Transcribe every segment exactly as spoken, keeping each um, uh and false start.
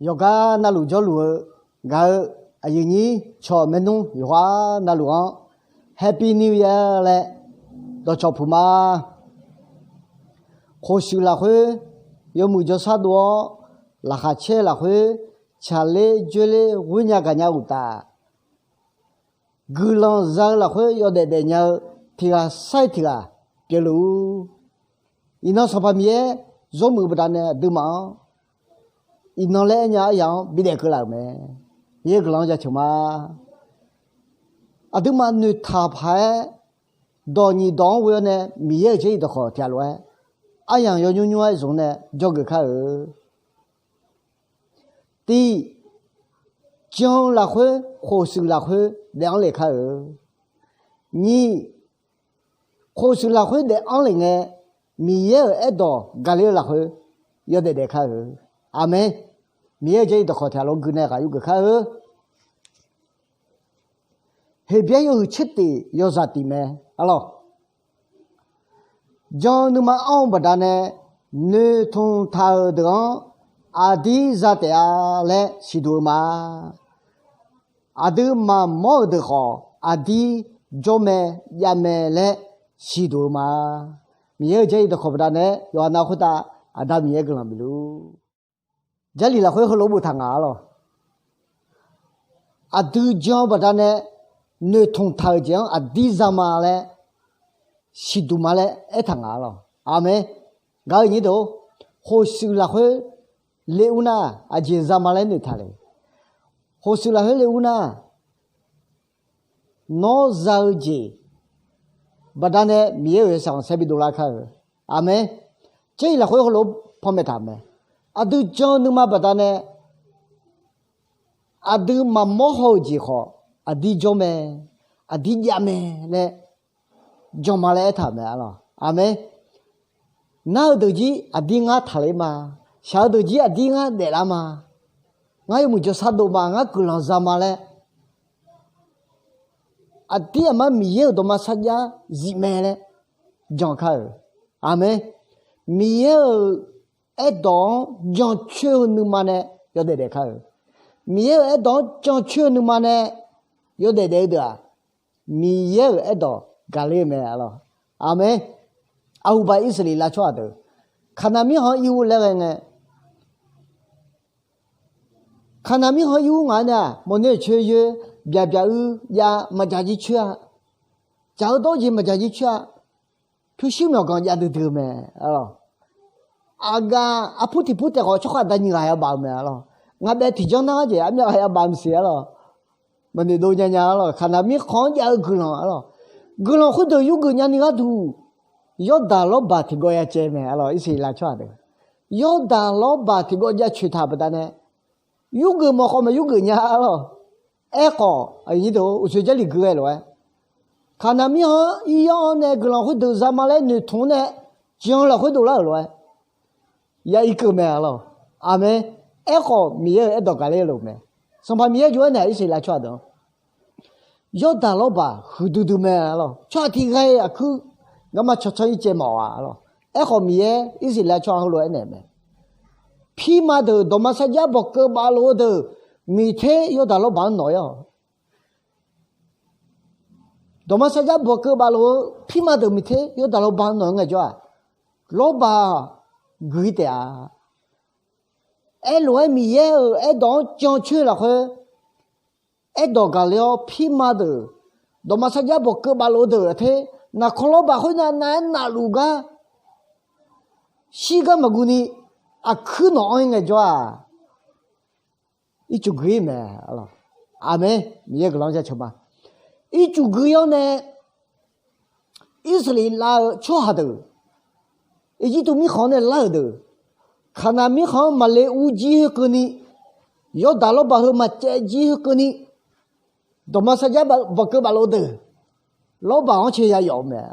Yawqgar navluf jawrluf-eu gaq-eu aqyuif nyir cawq maernmr yawqghaq navluf-anr Happy New Year laer dawqcawq puq ma. Khof shuif lafkhoer yawmuiq jawrshar dov-awr, laqkhaq caer lafkhoer tsaqler dzoerler ghoer nya gaqnya uqtaf, guiqlanq za-eu lafkhoer yawdaef daef nya-eu tiq ghaq sar-iq tiq ghaq pyeufluf-ur. Iqnan Sanqpaq Miqyaer zawr muiq-eu baqdanae aqduimaf-anr iqnan laer aernya aryaq-anr bidaef keuvlaf-euq mae. Miqyaer-euq guiqlanq-anr jaceuq ma. Aqduimaf noeqtaq paq-aer dawq nyiq dawq-anr ghoe-awr nae Miqyaer-euq jarlif dawqkawq tiq ghaq lof-aer aryamq yawnymr nymr-aer zmq nae dzawgeuf kar-eu. Tiq, jan-eu lafkhoer khof shuif lafkhoer daef-anr lef kar-eu. Nyiq, khof shuif lafkhoer daef-anr lef ngae, Miqyaer-euq aerdawq gaqler-eu lafkhoer yawdaef daef kar-eu. Aqmeq. Miqyaer-euq jarlif dawqkawq tiq ghaq lof gui nae ghaq yur geuf kar-eu. Heqbyaer yawhuiq tser tiq yawzaq tiq mae arlawq. Jan-eu nuima anr-eu baqdanae noeqtmq taq-euq deuq-anr aqdir za taef-a laer siqduq-eu ma. Aqdui maqmawr-euq deuq khawf aqdir jawr mae, jav mae laer siqduq-eu ma. Miqyaer-euq jarlif dawqkawq baqdanae yawqha nav khoertav Aqda Miqyaer guiqlanq bif luf. Jarlif lafkhoer heulof boftaq nga arlawq. Aqdui jan-eu baqdanae noeqtmq taq-euq jeq-anr aqdir za ma laer siqduq ma laer aertaq nga arlawq. Aqmeq. Gaq-eu nyir deuq-or, khof shuif lafkhoer le ur nar aqjeq za ma laer noeqtaq le. Khof shuif lafkhoer le ur nar, nawr za-eu jeq baqdanae Miqyaer-euq yawshaef khanqsaer bi dovlar kar-eu. Aqmeq. Jarlif lafkhoer heulof-aer panmaeq taq mae. Aqdui jan-eu nuima baqdanae aqdui maqmawr haw-euq jeq khawf aqdir jawr mae, aqdir jav mae laer jan ma laer aertaq-euq mae arlawq. Aqmeq. Nar-eu deuq jir aqdir ngar taqler ma. Shaq-eu deuq jir aqdir ngar daeflar ma. Ngar yawmuiq jawrshar dov ma, ngar guiqlanq za ma laer aqdir aqmar Miqyaer-euq dawqma sarjax zif mae laer jan kar-euq. Aqmeq. Miqyaer-euq aerdawq-anr jancoer-eu nuima nae yawdaef daef kar-euq. Miqyaer-euq aerdawq-anr jancoer-eu nuima nae yawdaef daef-eu deuq-aq, Miqyaer-euq aerdawq gaqler-eu mae arlawq. Aqmeq. Arhuba Irsaqleqlav tsawrhaq deuq, Kaqnaq mirkhanq-anr ir ur laer ghae ngae, Kaqnaq mirkhanq-anr ir ur ngaq-anr nae-aq, mawrner-euq coer yoer, byaq byaq uir jav maqjaq jir coer-a. Jaq-eu dawr jeq maqjaq jir coer-a. Pyurshuir myawqganq jav duidui-eu mae arlawq. Aqgaf arpur tiq pur taef khawf tsawrkhav da nyiq ghaq ya baf-eu mae arlawq. Ngaq baef tiqjanr nar-anr jeq armyav ghaq ya baf maqsiq arlawq. Maqnoeq dov nya nya arlawq. Kaqnaq mirkhanq-anr jav-eu guiqlanq arlawq. Guiqlanq khoerdeuq yurgeuf nyani gharduq, Yawrdaq lawrbaq tiqgawv ya caev mae arlawq. Irsaqleqlav tsawrhaq deuq, Yawrdaq lawrbaq tiqgawv jav coeq taq baqdanae, yurgeuf mawf khawf maq yurgeuf nya arlawq. Aerkhawf, uqtsoeq Jarlif gui ghae lof-aer, Kaqnaq mirkhanq-anr ir-awr nae guiqlanq khoerdeuq za ma laer noeqtmq-anr nae jan lafkhoer dovlar-euq lof-aer ya irkeuv mae arlawq. Aqmeq. Aerkhawf Miqyaer-euq aerdawq gaqler-eu lof mae. Sanqpaq Miqyaer jov-aer naeq Irsaqleqlav tsawrhaq deuq-anr, Yawrdaq lawrbaq huiqdui dui mae arlawq. Tsawrhaq tiq ghaq-iq aqkuir ngamaf cawqcawq-ir caev mawf-a arlawq. Aerkhawf Miqyaer Irsaqleqlav tsawrhaq heulof-aer naeq mae. Pirma deuq dawqma sarjax bawqkeuv baf lof-eu deuq miqter Yawrdaq lawrbaq-anr nawq-ir-awq. Dawqma sarjax bawqkeuv baf lof-eu pirma deuq miqter Yawrdaq lawrbaq-anr nawq-ir ngaejawr-aq, lawrbaq guiq-ir taef-a. Aerlof-aer Miqyaer-euq aerdawq-anr jancoer lafkhoer, aerdawq gaqler-awr pirma deuq, dawqma sarjax bawqkeuv baf lof-eu deuq aqter, naqkanq lawrbaq khoernav nav-aer navluf gar shirgar maqguv ni aqkuir nawq-anr-ir ngaejawr-aq, ircuf gui-ir mae. Aqmeq. Miqyaer guiqlanq-anr jaceuq ma. Ircuf gui-awr nae Irsaqleqlav-eu tsawrhaq deuq, Irjirtuv mirkhanq-anr nae lar-euq deuq, Kaqnaq mirkhanq-anr maqle ur jir khoerkeuvni, Yawrdaq lawrbaq heu maqcaev jir khoerkeuvni, dawqma sarjax bawqkeuv baf lof-eu deuq, lawrbaq-anr cae ya yawf-eu mae.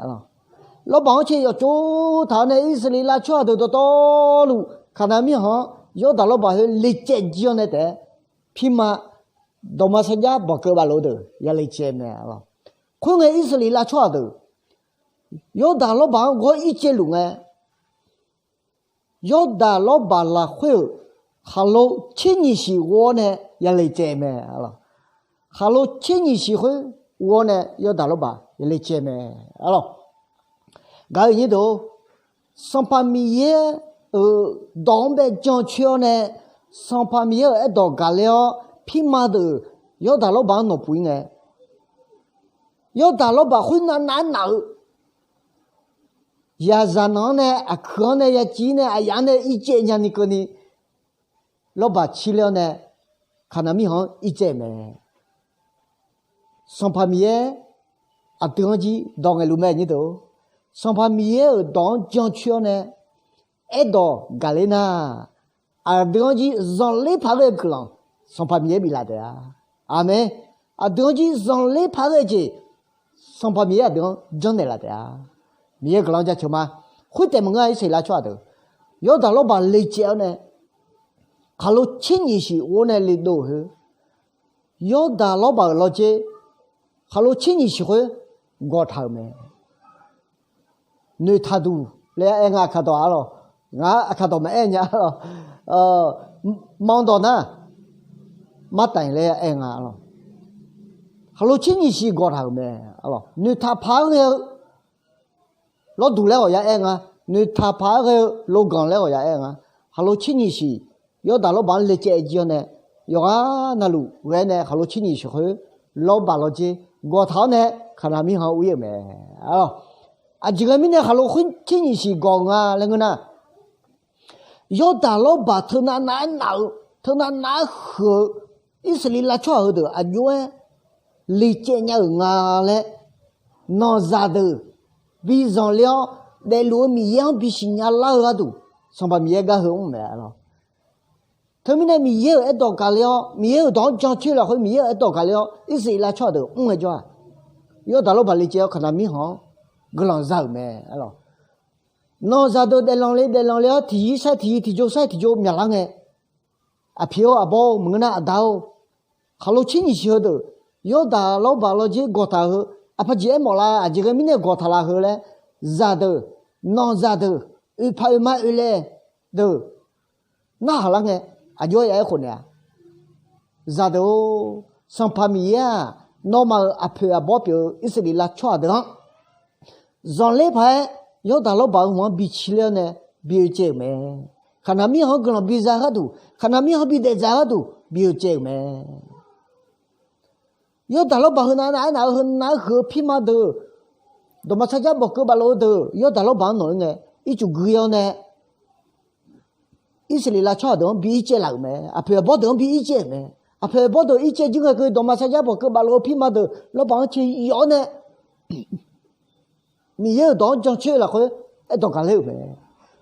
Lawrbaq-anr cae yawf tsov taq-awr nae Irsaqleqlav tsawrhaq deuq dawqtawvluf Kaqnaq mirkhanq-anr Yawrdaq lawrbaq heu lecaev jir-awr nae taef-aer, pirma dawqma sarjax bawqkeuv baf lof-eu deuq ya lecaev mae arlawq. Khoerngae Irsaqleqlav tsawrhaq deuq Yawrdaq lawrbaq-anr ghawr-ir caevluf ngae, Yawrdaq lawrbaq lafkhoer-euq khaqlo tser nyiq siq ghov-awr nae ya le caev mae, arlawq. Khaqlo tser nyiq siq khoer ghov-awr nae Yawrdaq lawrbaq ya le caev mae, arlawq. Gaq-euq nyir deuq-or, Sanqpaq Miqyaer-euq dawq-anr bae jancoer-awr nae, Sanqpaq Miqyaer-euq aerdawq gaqler-awr, pirma deuq Yawrdaq lawrbaq-anr nawqpuq-ir ngae, Yawrdaq lawrbaq khoernav nav-aer naf-eu, yaqzaq nanq-anr nae, aqkuiq-anr nae, yaciv-ir nae, aqyaf-anr nae ircaev nyani keuvni, lawrbaq cirler-awr nae, Kaqnaq mirkhanq-anr ircaev-euq mae. Sanqpaq Miqyaer aqdui-anr jir dawq ngaeqluf mae, nyir deuq-or. Sanqpaq Miqyaer-euq dawq-anr jancoer-awr nae, aerdawq gaqler nar, aqdui-anr jir zanqler paq-aer ghae-eu guiqlanq Sanqpaq Miqyaer biflaf taef-a. Aqmeq. Aqdui-anr jir zanqler paq-aer ghae-eu jeq Sanqpaq Miqyaer aqdui-anr janrnaeq laf taef-a. Miqyaer guiqlanq-anr jaceuq ma. Khoertaef maqngeur-a, Irsaqleqlav tsawrhaq deuq Yawrdaq lawrbaq le caev-awr nae, khaqlo tser nyiq siq ghov-awr nae le dov-euq khoer, Yawrdaq lawrbaq-euq lawrjer khaqlo tser nyiq siq khoer gawqtaq-euq mae. Noeqtaq duq laer aer nga, aqkaq dawq-a lawq. Ngar aqkaq dawq maqaer nya lawq. Manq dawq nar, martaf-iq laer aer nga lawq. Khaqlo tser nyiq siq gawqtaq-euq mae. Noeqtaq paq-aer ghae-eu lawrduq laer ghawqya aer nga. Noeqtaq paq-aer ghae-eu loganq laer ghawqya aer nga. Khaqlo tser nyiq siq Yawrdaq lawrbaq-anr le caev jir-awr nae, yawqghaq navluf ghae-aer nae khaqlo tser nyiq siq khoer lawrbaq lawrjer gawqtaq-awr nae, Kaqnaq mirkhanq-anr ur-ir-euq mae. Aqjeq ghae mirnae khaqlo khoer tser nyiq siq gawq-euq nga laer ngeur nar, Yawrdaq lawrbaq teunav nav-aer naf-eu, teunav nav-aer huiq-eu Irsaqleqlav tsawrhaq heudeuq aqjox-aer le caev nya-euq nga laer, nanqzaq deuq bi zanqler-awr daefluf-eu Miqyaer-anr bi siqnya lar-eu gharduq, Sanqpaq Miqyaer gar heu mr mae lawq. Teumirnae Miqyaer-euq aerdawq gaqler-awr, Miqyaer-euq dawq-anr jancoer lafkhoer Miqyaer-euq aerdawq gaqler-awr, Irsaqleqlav tsawrhaq deuq mr ngaejawr-aq, Yawrdaq lawrbaq le caev-awr Kaqnaq mirkhanq-anr guiqlanq za-euq mae lawq. Nanqzaq deuq daeflanq le daeflanq le-awr, tiqyir sair tiqyir, tiqjov sair tiqjov myaqlar ngae, aqpir-or, aqbawr-or, maqngeur nar aqda-or, khaqlo tser nyiq siq heudeuq Yawrdaq lawrbaq lawrjer gawqtaq heu, aqpaq jeq aermawf la, aqjeq ghae mirnae gawqtaq la heu laer, zaqdeuq, nanqzaq deuq, oeqpaq oeqma oeqlaeq deuq narhaq lar ngae, aqjox-aer ya-aer khofnaeq-a. Zaqdeuq-or, Sanqpaq Miqyaer-aq, nawmaf-euq aqpoeq aqbawr pyeuf-eu Irsaqleqlav tsawrhaq deuq-anr zanqler paq-aer Yawrdaq lawrbaq-euq hmq-anr bi cirler-awr nae bi oe caev-euq mae. Kaqnaq mirkhanq-anr guiqlanq biza gharduq, Kaqnaq mirkhanq bi daefdzaq gharduq bi oe caev-euq mae. Yawrdaq lawrbaq heunav nav-aer naf-eu, heunav-aer huiq-eu pirma deuq, dawqma sarjar bawqkeuv baflof-eu deuq Yawrdaq lawrbaq-anr nawq-ir ngae, ircuf gui-awr nae Irsaqleqlav tsawrhaq deuq-anr bi ircaev laf-euq mae. Aqpoeq aqbawr deuq-anr bi ircaev-euq mae. Aqpoeq aqbawr deuq ircaev jir ngae keuv dawqma sarjar bawqkeuv baflof-eu pirma deuq lawrbaq-anr cae yawf-awr nae, Miqyaer-euq dawq-anr jancoer lafkhoer aerdawq gaqler-euq mae.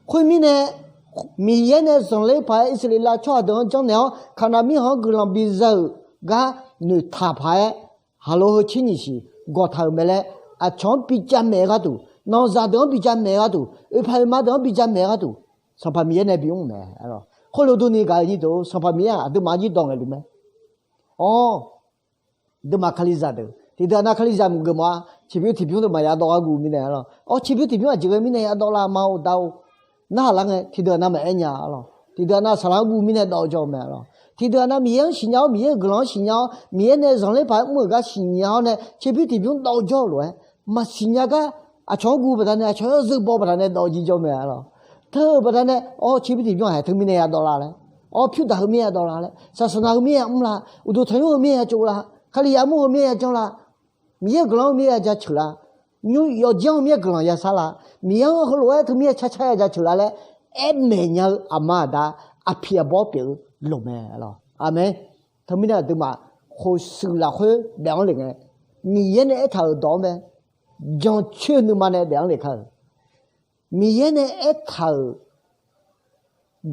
Khoermirnae, Miqyaer nae zanqler paq-aer Irsaqleqlav tsawrhaq deuq-anr janrnaeq-awr, Kaqnaq mirkhanq-anr guiqlanq biza-euq gar noeqtaq paq-aer, haqlo heu tser nyiq siq gawqtaq-euq mae laer, aqcawq-anr bi jamaeq-eu gharduq, nanqzaq deuq-anr bi jamaeq-eu gharduq, oeqpaq oeqma deuq-anr bi jamaeq-eu gharduq, Sanqpaq Miqyaer nae bimr-euq mae. Khoerlof durni gaq-eu nyir deuq, Sanqpaq Miqyaer-aq aqduimaf-anr jir dawq ngaeqluf mae. Awr, aqduimaf kalizaq deuq tiqdeuq-aq nav kalizaq maqgeuf mawf-a. Ciqbymr tiqbymr deuq maqya dawv gharguv mirnae lawq. Awr, ciqbymr tiqbymr aqjeq ghae mirnae ya dawv lar ma-or da-or, narhaq lar ngae tiqdeuq-aq nav maqaer nya lawq. Tiqdeuq-aq nav saqlaq-anr guv mirnae dawv-eu jawr-eu mae lawq. Tiqdeuq-aq nav Miqyaer-anr siqnya-awr, Miqyaer-euq guiqlanq-anr siqnya-awr, Miqyaer nae zanqler paq-aer mr-euq gar siqnya-awr nae ciqbymr tiqbymr dawv-eu jawr-eu lof-aer, maqsiqnya gar aqcawq-anr guv baqdanae, aqcawq-anr zeu baw baqdanae dawv-eu jir jawr mae lawq. Teu-euq baqdanae, awr, ciqbymr tiqbymr-aq haeq teumirnae ya dawv lar laer, awr, pyurdaq heu mirnae ya dawv lar laer, saqsaqnaq heu mirnae ya mr lar, uqduq tanqnymr heu mirnae ya tsov lar, kalizaq mur heu mirnae ya janr lar, Miqyaer-euq guiqlanq-anr heu mirnae ya jaceuq lar, nymr yawqjeq-anr heu mirnae guiqlanq ya sar lar, Miqyaer-anr heulof-aer teumirnae carcar ya jaceuq lar laer aer maeq nya-eu aqma aqda, aqpiq aqbawr pyeuf-eu loq mae lawq. Aqmeq. Teumirnae aqduimaf khofshuif lafkhoer daef-anr le ngae, Miqyaer nae aertaq-euq dawq-anr mae, jancoer-eu nuima nae daef-anr le kar-euq. Miqyaer nae aertaq-euq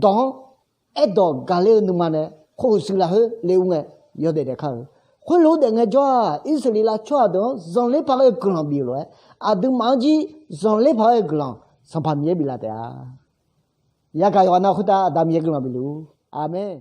dawq-anr aerdawq gaqler-eu nuima nae khofshuif lafkhoer le-ur ngae, yawdaef daef kar-eu. Khoerlof-aer daef ngaejawr-aq, Irsaqleqlav tsawrhaq deuq-anr zanqler paq-aer ghae-eu guiqlanq bif-eu lof-aer, aqduimaf-anr jir zanqler paq-aer ghae-eu guiqlanq Sanqpaq Miqyaer biflaf taef-a. Yagaq yawqghaq nav khoertav Aqda Miqyaer guiqlanq bifluf-ur. Aqmeq.